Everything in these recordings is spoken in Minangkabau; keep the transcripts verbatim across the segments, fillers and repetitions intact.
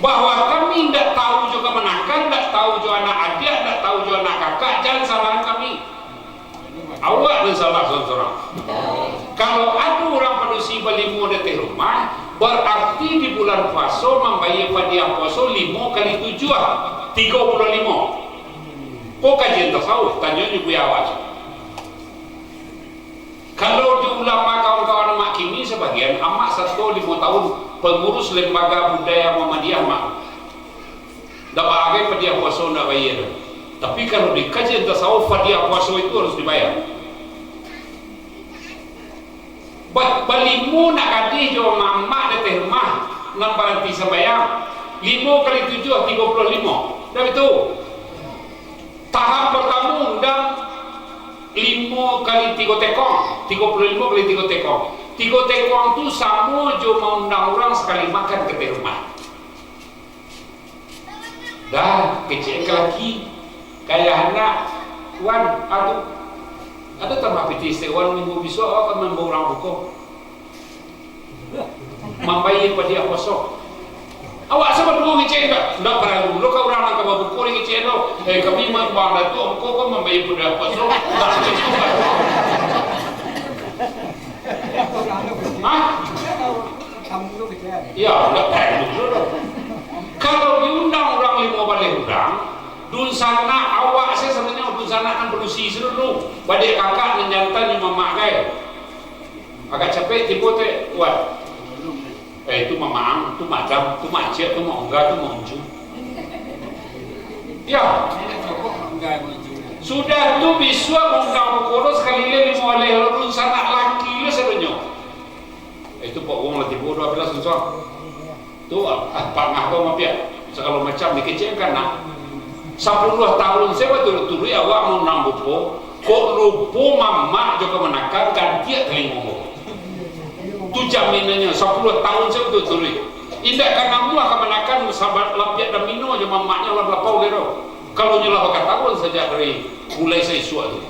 Bahwa kami indak tahu jo kamanakan, indak tahu jo anak adiak, indak tahu jo anak kakak, jan salahan kami. Awak nan salah surang-surang. Kalau ado urang padusi balimo di ateh rumah, bararti di bulan puaso mambayia padiah puaso limo kali tujuah, tigo puluah limo. Ko kajian tasawuf, tanyo jo buya awak tu. Kalau di ulama kawan-kawan amak kini, sabagian amak sato limo tahun pangurus Lembaga Budaya Muhammadiyah, mak. Ndak bagai padiah puaso ndak bayia doh. Tapi kalau di kajian tasawuf, padiah puaso itu harus dibayar. Ba-, balimo nak gadih jo mamak di ateh rumah, nan baranti sambayang, limo kali tujuah, tigo puluah limo. Ndak itu? Tahap partamo undang limo kali tigo tekong, tigo puluah limo kali tigo tekong. Tigo tekong tu samo jo maundang urang sakali makan ka ateh rumah. Dah, kecek ka laki, ka ayah anak, "Wan, atu, ado tambah pitih saketek, Wan, minggu bisuak awak ka mambao urang buko." Mambayia padiah puaso. Awak sabaduo ngecek ndak? Ndak paralu lo ka urang nan ka babuko dikecek tu. Eh, kami ma-, bang Datuak buko ko mambayia padiah puaso. Ndak, itu kan. Hah? Iyo, ndak paralu lo. Kalau diundang urang limo baleh urang, dunsanak awak se sabananyo, dunsanak nan padusi se dulu. Badiak kakak nan jantan jo mamak gai. Agak capek tibo tu, Wan. Eh, tu Mamaang, tu Madam, tu Maciak, tu Maongga, tu Mauncu. Yo. Sudah tu bisuak maundang buko tu sakali lai limo baleh, dunsanak laki lo sadonyo. Eh, tu Pak Wong lah tibo, duo baleh sunsuang. Tu, ah, ah, pangah ko mapiak, sagalo macam dikecek ka anak. Sapuluah tahun se baturuik-turuik awak maundang buko, kok lupo mamak jo kamanakan, gantiak talingo ko. Tu jaminannyo, sapuluah tahun se baturuik-turuik. Indak ka namuah kamanakan, sabab lapiak domino jo mamaknyo lah balapau lai tu. Kalau nyo lah bakatahun sajak dari mulai saisuak tu.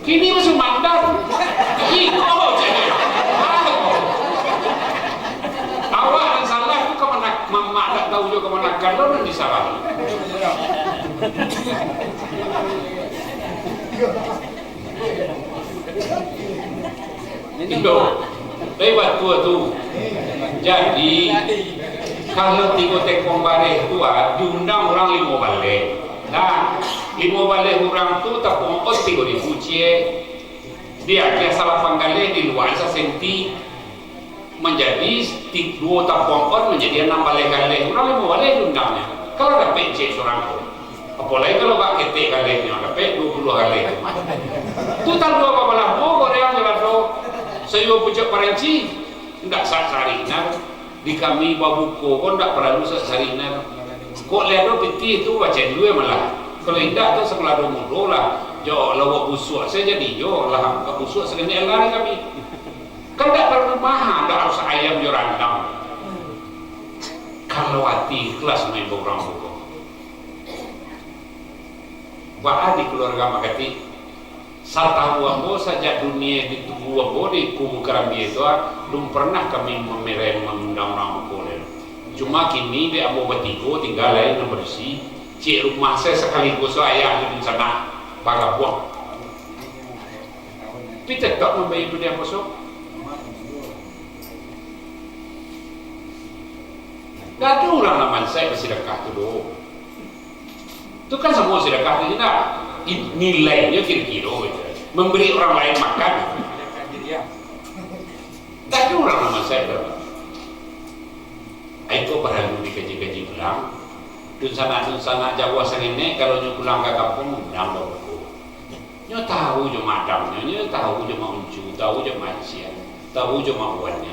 Kini mah sumandar. Iko je. Awak nan salah tu, kamanakan, mamak ndak tahu jo kamanakan lo nan disalahi. Indo, tapi batua tu. Jadi, kalau tigo tekong bareh tu, ah, diundang urang limo baleh. Nah, limo baleh urang tu tapuang ot tigo ribu ciek. Di ateh salapan galeh, di lua sasenti. Manjadi ti-, duo tapuang ot manjadi anam baleh galeh. Urang limo baleh diundangnyo. Kalau dapek ciek surang tu. Apolai kalau agak ketek galehnyo, dapek duo puluah galeh. Tu talua babalah duo, goreang jo lado, sayua pucuak paranci, indak sa-, sarinar. Di kami babuko ko indak paralu sa-, sarinar. Kok lai ado pitih tu bacendua malah. Kalau indak tu samalado mudo lah. Jo lauak busuak sajo jadi jo lah, ka busuak sakenek lah di kami. Kan indak paralu maha, indak harus ayam jo randang. Kalau ati ikhlas maimbau urang buko. Baa di kaluarga Mak Katik? Satahu ambo, sajak dunia ditubuah ambo di kubu karambia tu, ah, lum pernah kami mamereng mangundang urang buko lai. Cuma kini dek ambo batigo tingga lai nan badusi, ciek rumah se sakaligus ayah jo dunsanak bagabuang. Tapi tetap mambayia padiah puaso. Ndak ado urang nan bansaik basidakah tu doh. Tu kan samo sidakah tu je ndak? I-, nilainyo kiro-kiro gitu. Memberi orang lain makan. Ndak ado urang nan bansaik tu. Ai, ko paralu dikaji-kaji ulang. Dunsanak-dunsanak jauah sangenek, kalau nyo pulang ka kampuang, undang babuko. Nyo tahu jo madamnyo, nyo tahu jo Mak Uncu, tahu jo Mak Cian, tahu jo Mak Wannyo.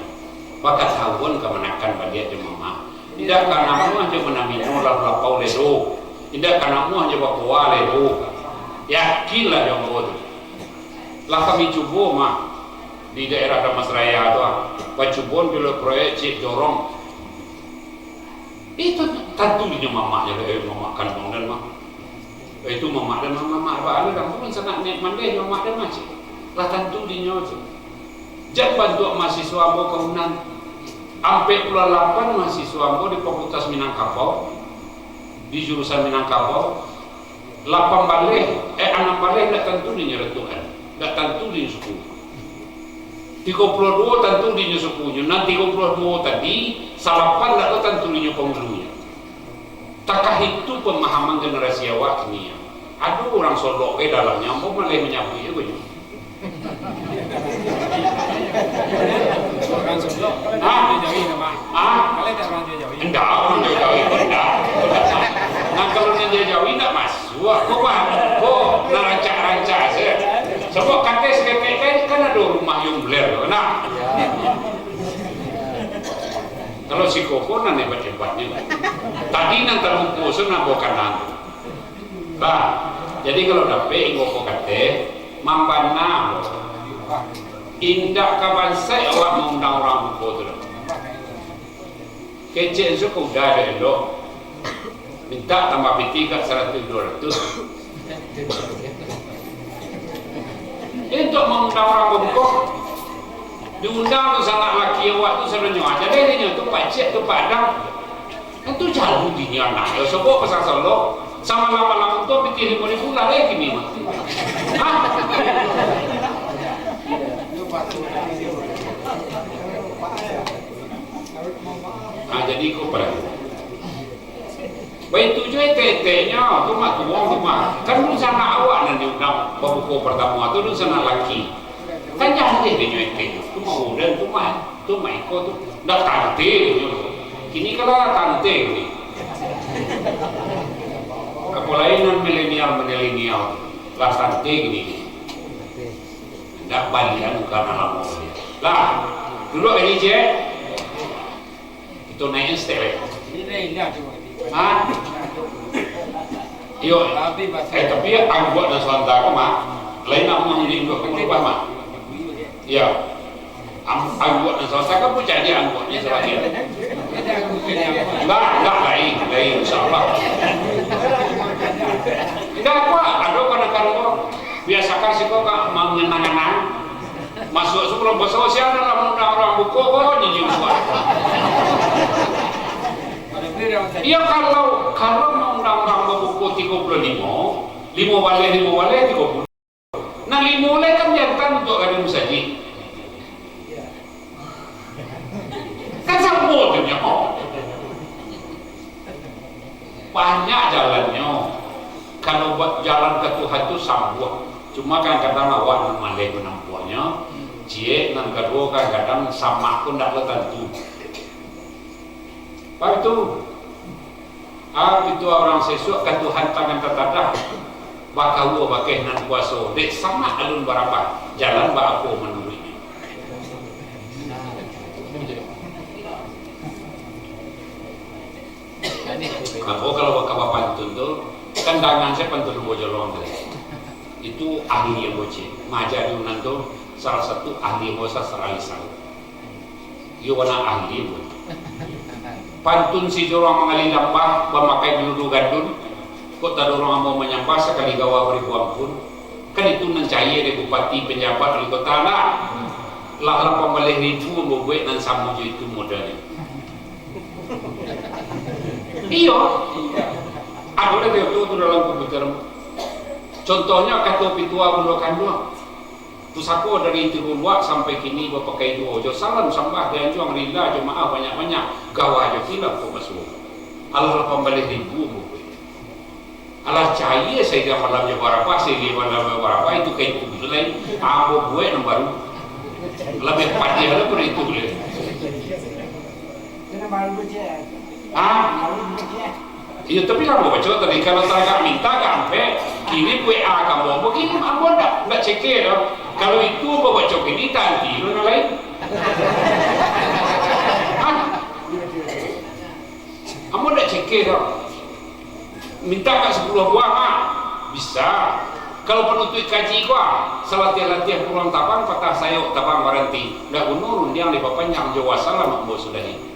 Bakatahuan kamanakan baliak jo mamak. Indak ka namuah jo manamino lah balapau lai doh. Indak ka namuah jo bakoa lai doh. Yakinlah jo ambo tu. Lah kami cubo mah di daerah Damasraya tu, ah. Bacubo pilot proyek ciek jorong. Itu tantu dinyo mamaknyo, eh, mamak kanduang den mah. Eh, itu mamak den mah, mamak baa den, ampun, sanak nek mandeh jo mamak den mah, cik. Lah tantu dinyo tu. Jan bantuak mahasiswa ambo ka Unan. Ampek puluah lapan mahasiswa ambo di Fakultas Minangkabau, di jurusan Minangkabau, lapan baleh, eh, anam baleh ndak tantu dinyo datuak, ndak tantu dinyo suku. Tigo puluah duo tantu dinyo sukunyo, nan tigo puluah duo tadi, salapan ndak tantu dinyo pangulunyo. Takah itu pemahaman generasi awak kini. Ado urang Solok ke dalamnyo, ambo maleh manyabuik ko nyo. Urang Solok, hah? Jawi nama. Hah? Kalau tak urang Jawi. Indak, urang Jawi pun indak. Nah, kalau nan Jawi indak masuak. Ko, bah, ko, nan rancak-rancak se. Sabab kates ketek kan, kan ado rumah Yumbler tu, nah. Kalau siko ko nan hebat-hebatnyo. Tadi nan talupo se nan bawa kanan tu. Bah, jadi kalau dapek inggo ko katek, mambana. Indak ka bansaik awak maundang urang buko tu doh. Kecek se ko udah ado elok. Mintak tambah pitih ka saratuih duo ratuih. Untuak maundang urang babuko, diundang tu sanak laki awak tu sadonyo aja deh, inyo tu Pak Cik tu Pak Dang. Kan tu jauah dinyo anak yo, sobok pasang salok, samalam-malam tu pitih limo ribu lah lai kini mah. Hah? Ah, jadi ko pado. Baitu juo etek-eteknyo, tu mah tuo tu mah. Kan dunsanak awak nan diundang babuko partamo tu, dunsanak laki. Kan jaleh dinyo etek tu. Tu mah udan tu mah, tu mah iko tu. Ndak tante dinyo tu. Kini kan lah tante kini. Apo lai nan milenial-milenial tu. Lah tante kini. Ndak balian bukan alam balian. Lah, duduak ini, Cek. Kito naiak step, eh. Ini dah indah tu. Ha? Iyo. Eh, tapi angguak nan santa ko mah, lain nak mangini dua puluh bah mah. Iyo. Am-, angguak nan santa kan pun jadi angguaknyo sabagian. Enggak, enggak, lain, lain, insyaallah. Indak kuat, ado kadang-kadang urang biasakan siko ka manganang-anang. Masuak sabulan puaso, sia nan lah maundang urang buko ko, nyium suah. Iyo, kalau, kalau maundang urang babuko tigo puluah limo, limo baleh, limo baleh, tigo puluah. Nah, limo lai kan jantan untuak ka di musajik. Kan sambuah tu nyo. Banyak jalannyo. Kalau buat jalan ka Tuhan tu sambuah. Cuma kadang-kadang awak nan maleh manampuahnyo, ciek, nan kaduo kadang-kadang samak pun ndak tantu. Baitu, ah, pituah urang sesuak ka Tuhan tangan tatadah, bakaua bakeh nan kuaso, dek samak alun barabah, jalan baapo manuruiknyo. Ambo kalau baka bapantun tu, kan dangan se pantun ambo jolong tu. Itu ahli ambo ciek. Maja di Unan tu salah satu ahli ambo sastra lisan. Iyo bana ahli ambo. Pantun si jorong mangali lambah, bamakai biludu gandun, kok tadorong ambo manyambah sakali gawa baribu ampun. Kan itu nan cayie dek bupati, panjabat, wali kota lah. Lah lapan baleh ribu ambo buek nan samo jo itu modalnyo. Iyo. Ado lah tu, tu dalam komputer. Contohnyo kato pituah bundo kanduang. Pusako dari Tiruluak sampai kini bapakai juo, jo salam sambah dianjuang rila jamaah banyak-banyak, gawa jo khilaf kok basuo. Alah lapan baleh ribu ambo buek. Alah cayie sairiang malam jo barabah, sairiang malam jo barabah, itu ka itu tu lai. Ambo buek nan baru. Labiah padiah lah pado itu lai. Itu nan baru tu, Cik. Ha? Baru tu, Cik. Iyo, tapi lah ambo baco tadi, kalau tagak minta ka ampek, kirim W A ka ambo. Ambo kirim, ambo ndak, ndak cek doh. Kalau itu ambo baco kini, tanti lo nan lain. Ha? Ambo ndak cek doh. Minta ka sapuluah buah mah. Bisa. Kalau panutuik kaji ko, ah, salatiah-latiah pulang tabang, patah sayok tabang baranti. Ndak guno rundiang dipapanjang, jo wassalam ambo sudahi.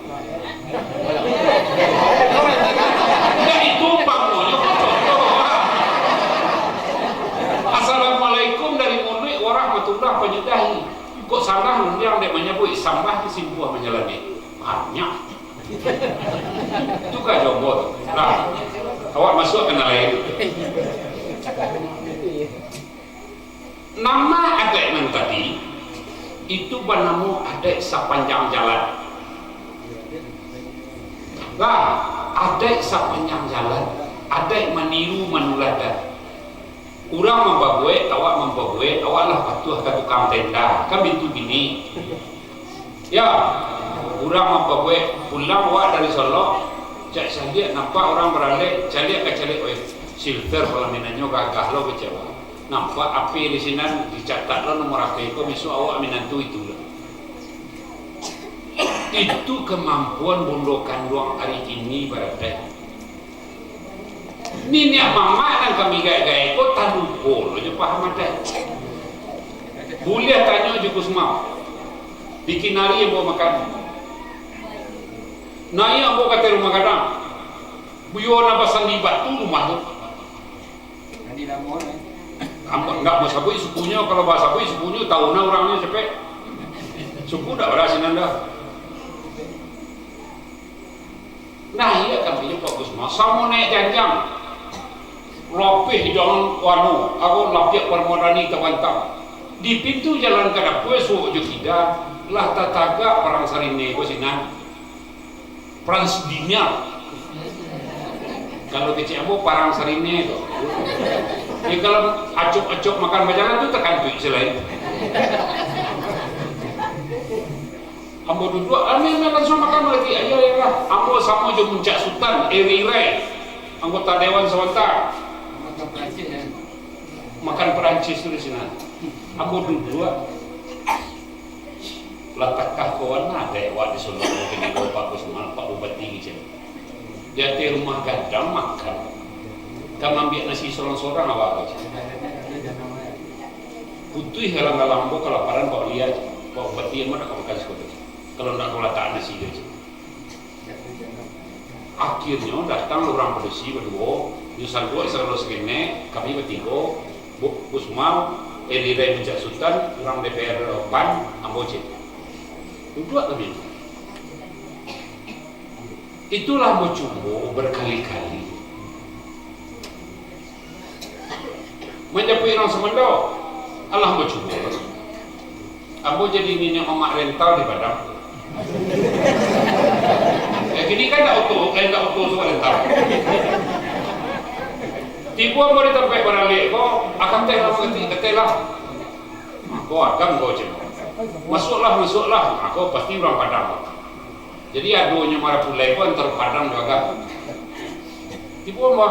Ndak, itu umpamonyo, contoh, ah. Assalamualaikum dari muluik warahmatullah panyudahi. Kok salah rundiang dek manyabuik, sambah tu simpuah manjalani. Ah, Jombor tu. Nah, awak masuak ka nan lain. Nama adaik nan tadi, itu banamo adaik sapanjang jalan. Lah, adaik sapanjang jalan, adaik maniru manuladan. Urang mampabuek, awak mampabuek, awak lah patuah ka tukang tenda. Kan bitu bini. Ya, urang mampabuek, pulang awak dari Solok, cak caliak nampak urang baralek, caliak ka caliak, "Weh, silver palaminannyo gagah lo," kecek awak. "Nampak A P di sinan, dicatat lo nomor A P ko, bisuak awak minantu itu lo." Itu kamampuan bundo kanduang ari kini baradaik. Niniak mamak nan kami gaek-gaek ko talupo lo jo paham adaik. Buliah tanyo jo Gus Mal. Bikin ari ambo makan. Naiak ambo ka ateh rumah gadang. Buyo nan basandi batu rumah tu. Ambo indak basabuik sukunyo, kalau basabuik sukunyo, tahu nah urangnyo capek. Suku indak bara sinan doh. Nah, iyo kan, iyo Pak Gus mah. Samo naiak janjang. Lapeh jangan anu, apo, lapiak parmadani tabantang. Di pintu jalan ka dapua suok jo kida, lah tatagak parang sarine ko sinan. Perang Dinial. Kalau kecek ambo, parang sarine ko. Jadi kalau acok-acok makan bajalan tu takantuik se lai. Ambo duduak, ambo langsuang makan lagi. Ayo, ayolah. Ambo samo jo Muncak Sutan, Eri Rai, anggota Dewan Sawanta. Makan Perancis, ya? Makan Perancis tu di sinan. Ambo duduak. Lah takah kawan adaik awak di Solok, mungkin di Pak Kusman, Pak Bupati, kecek. Di ateh rumah gadang makan. Ka maambiak nasi sorang-sorang awak, kecek. Putuih galang-galang ambo kalaparan, Pak Lia, Pak Bupati, aman nak makan siko tu. Kalau ndak, kau latak nasi tu, cek. Akhirnyo datang urang padusi baduo, nyo saluak sagalo sakenek, kami batigo, Bu-, Gus Mal, Eri Rai Muncak Sutan, urang D P R PAN, ambo cek. Duduak kami. Itulah ambo cubo berkali-kali. Manjapuik urang sumando, alah bacubo. Ambo jadi niniak mamak rental di Padang. Eh, kini kan ndak oto, eh, ndak oto tu rental. Tibo ambo di tampek baralek ko, akang teh lah mangatik, kateh lah. Mako, agam ko, cek. Masuaklah, masuaklah. Mako, pasti urang Padang. Jadi, adonyo marapulai ko antaro Padang jo Agam. Tibo ambo,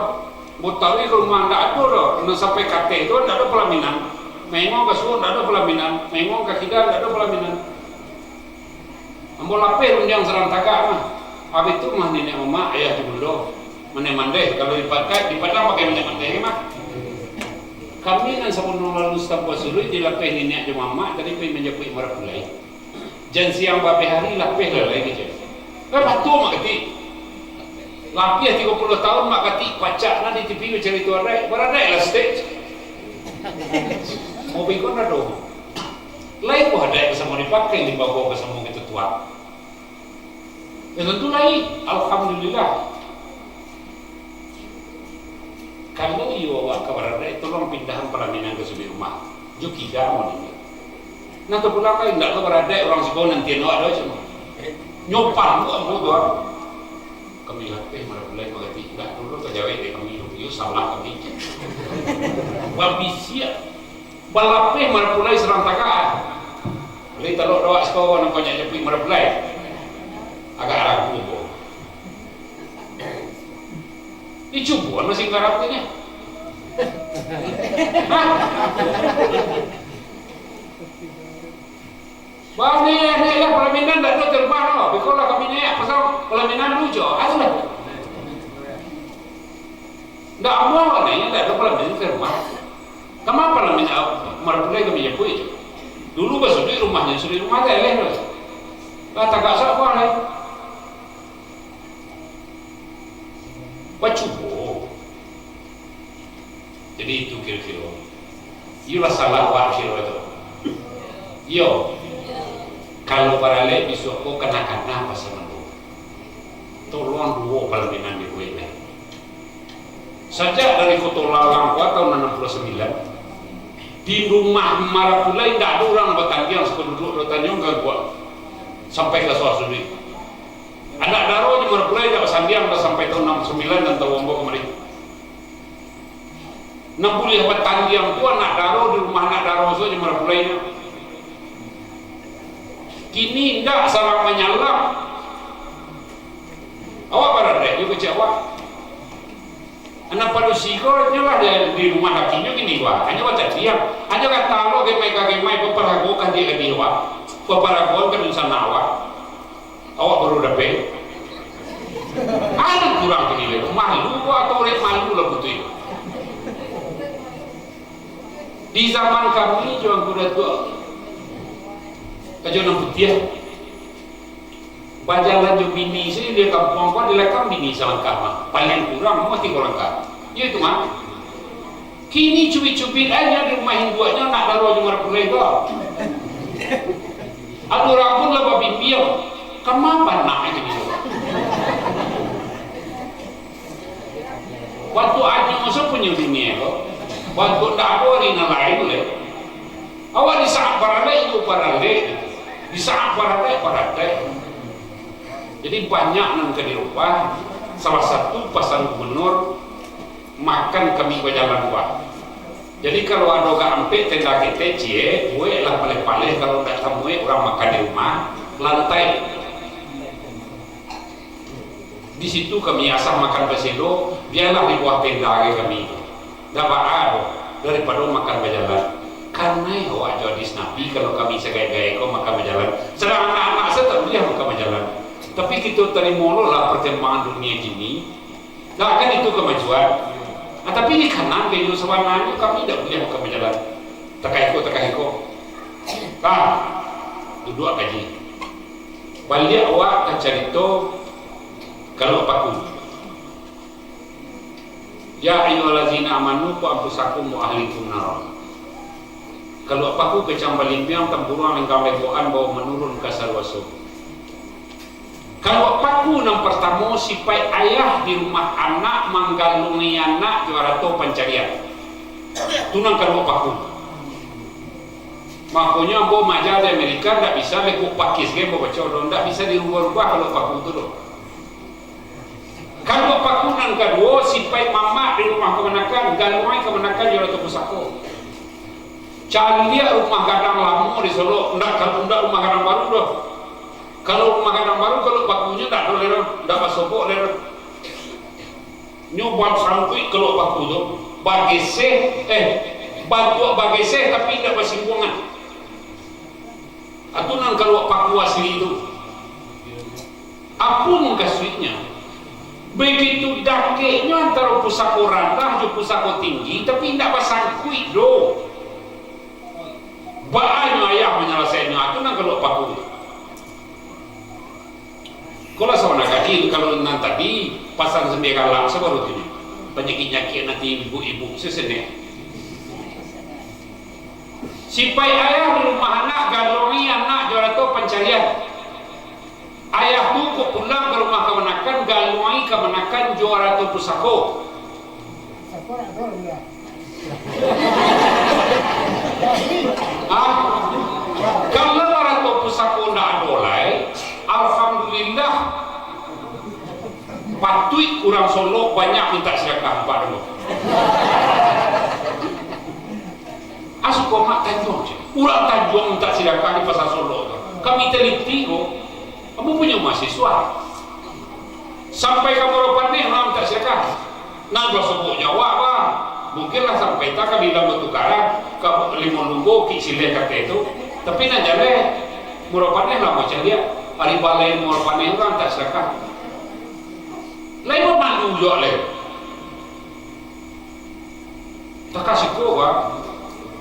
ambo taruih ka rumah, ndak ado doh. Nan sampai ka ateh tu ndak ado palaminan. Maengong ka suok ndak ado palaminan. Maengong ka kida ndak ado palaminan. Ambo lapeh rundiang sarang tagak mah. Abih tu mah niniak mamak, ayah jo bundo. Mandeh-mandeh, kalau di Padang, di Padang pakai mandeh-mandeh mah. Kami nan sabunuang lalu Sitampua Suruik dilapeh niniak jo mamak, tadi pai manjapuik marapulai. Jan siang babeh hari lapeh lah lai kecek. Lah batua Mak Katik. Labiah tigo puluah tahun Mak Katik pacak nah di T V bacarito adaik. Baradaik lah stage. Mau bingkon ado. Lai ko adaik basamo dipakai, limbago basamo kito tuak. Ya tantu lai. Alhamdulillah. Kalau iyo awak ka baradaik, tolong pindahan palaminan ka suduik rumah. Jo kida mah niniak. Nah, tapulang ka indak ka baradaik urang siko nantian awak doh, cuma. Nyopan tu ambo tu, ah. Kami lapeh marapulai Mak Katik, indak dulu tajawek dek kami tu, iyo salah kami. Babisiak. Balapeh marapulai sarang tagak. Lai talok dek awak siko nan banyak japuik marapulai. Agak ragu ambo. Dicubo masih garap tu nyo. Hah? Bani, naiak lah palaminan, ndak ado tarubah doh. Beko lah kami naiak, pasal palaminan lucu. Ah, sudah. Ndak amuah naiak, ndak ado palaminan tarubah. Kama palaminan, ah, marapulai kami japuik tu. Dulu basuduik rumahnyo, suduik rumah tu eleh tu. Lah tagak sabuah lai. Bacubo. Jadi itu kiro-kiro. Iyolah salah awak kiro tu. Iyo. Kalau baralek bisuak ko kana-kana pasal mando. Tolong duo palaminan dibuek lai. Sajak dari Koto Lalang ko tahun anam puluah sambilan, di rumah Marapulai indak ado urang batandiang, suko duduak batandiang ka guak sampai ka Suah Suduik. Anak daro jo Marapulai indak basandiang lah sampai tahun anam puluah sambilan dan tahun ambo kamari. Nan buliah batandiang tu anak daro di rumah anak daro sajo, Marapulai nyo. Kini indak, salah manyalah. Awak baradaik jo kecek awak. Anak padusi ko nyo lah di, di rumah lakinyo kini, wah. Hanyo batandiang. Hanyo kata lo gemai ka gemai, baparago ka dia ka dia, wah. Baparago ka dunsanak awak. Awak baru dapek. Anak kurang kini lai. Malu atau urek malu lah butuh. Di zaman kami jo Angku Datuak Rajo Nan Putiah, bajalan jo bini sajo di kampuang ko, di lakang bini salangkah mah. Paling kurang mah tigo langkah. Iyo itu mah. Kini cubit-cubit aja di rumah induaknyo, nak daro jo Marapulai ko. Ado urang pun lah babimbiang, kama banak kini. Waktu anyo masa punyo dunia ko, waktu ndak ado ari nan lain lai. Awak di saat baralek itu baralek, di saat baralek baralek. Jadi banyak nan ka dirubah. Salah satu pasan gubernur, makan kami bajalan dua. Jadi kalau ado agak ampek tenda ketek, ciek, bueklah paleh-paleh, kalau ndak tamuek urang makan di rumah, lantai. Di situ kami asah makan baselo, bialah di bawah tenda agai kami. Ndak baa doh, daripado makan bajalan. Kanai awak jo hadis Nabi, kalau kami sagaek-gaek ko makan bajalan. Sadang anak-anak sajo tak buliah makan bajalan. Tapi kito tarimo lo lah perkembangan dunia kini. Nah, kan itu kemajuan. Nah, tapi di kanan kayo sabananyo kami ndak buliah makan bajalan. Takah iko, takah iko. Nah, duduak kaji. Baliak awak ka carito kaluak paku. Ya ayyuhallazina amanu qu anfusakum wa ahlikum nara. Kaluak paku kecang balimbiang, tampuruang lenggang legokan, bawo manurun ka saruaso. Kaluak paku nan partamo, sipaik ayah di rumah anak, manggalungi anak jo arato pancarian. Tu nan kaluak paku. Makonyo ambo maaja di Amerika, ndak bisa lekuak pakis ge babaco doh, ndak bisa dirubah-rubah kaluak paku tu doh. Kaluak paku nan kaduo, sipaik mamak di rumah kamanakan, galuangi kamanakan jo arato pusako. Caliak rumah gadang lamo di Solok, ndak, kalau ndak rumah gadang baru doh. Kalau rumah gadang baru, kaluak pakunyo ndak ado lai doh, ndak basobok lai doh. Nyo basangkuik kaluak paku tu, bageseh, eh, bantuak bageseh tapi indak basingguangan. Atu nan kaluak paku asli tu. Apo mukasuiknyo? Begitu dakeknyo antaro pusako randah jo pusako tinggi, tapi indak basangkuik doh. Baanyo ayah manyalasaiannyo, atu nan kaluak paku. Ko lah sawana kaji tu, kalau nan tadi pasan sambia galak sabaru tu nyo. Panyakik-nyakik nanti ibu-ibu sesenek. Sipaik ayah di rumah anak, galuangi anak jo arato pancarian. Ayah tu kok pulang ka rumah kamanakan, galuangi kamanakan jo arato pusako. Ah, kalau arato pusako ndak ado lai, alhamdulillah, patuik urang Solok banyak mintak sadakah, nampak dulu. Asuko mak Tanjuang, cik. Urang Tanjuang mintak sadakah di Pasar Solok tu. Kami teliti ko. Ambo punyo mahasiswa. Sampai ka Muaro Paneh urang mintak sadakah. Nan basobok jo awak, bah. Mungkin lah sampai ta ka bilang batukaran, ka Limo Lunggo, Kik Sileh kato tu. Tapi nan jaleh, Muaro Paneh lah macam dia. Ari balai Muaro Paneh urang mintak sadakah. Lai bamalu juo lai. Takah siko, bah.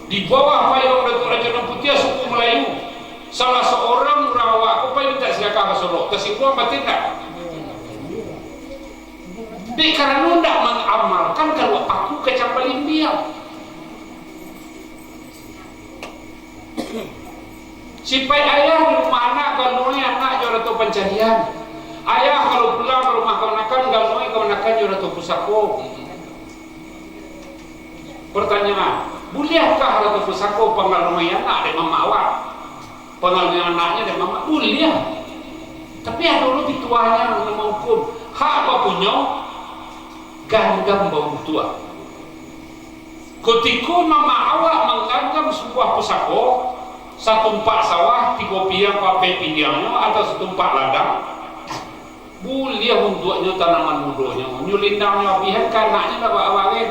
Di bawah payuang Datuak Rajo Nan Putiah suku Malayu, salah saurang urang awak ko pai mintak sadakah ka Solok. Tasingguang batin ndak? Dek karano ndak mangamalkan kaluak paku kacang balimbiang. Sipaik ayah di rumah anak, galuangi anak jo arato pancarian. Ayah kalau pulang ka rumah kamanakan, ganoi kamanakan jo harato pusako. Pertanyaan, buliahkah harato pusako panganoi anak dek mamak awak? Panganoi anaknyo dek mamak? Buliah. Tapi ado lo pituahnyo nan mahukum. Hak bapunyo, ganggam bauntuak. Kutiko mamak awak mangganggam sabuah pusako, satumpak sawah, tigo piang, ampek pindiangnyo, atau satumpak ladang, buliah untuaknyo tanaman mudonyo, nyo lindangnyo abihan, ka anaknyo lah bak awak lai.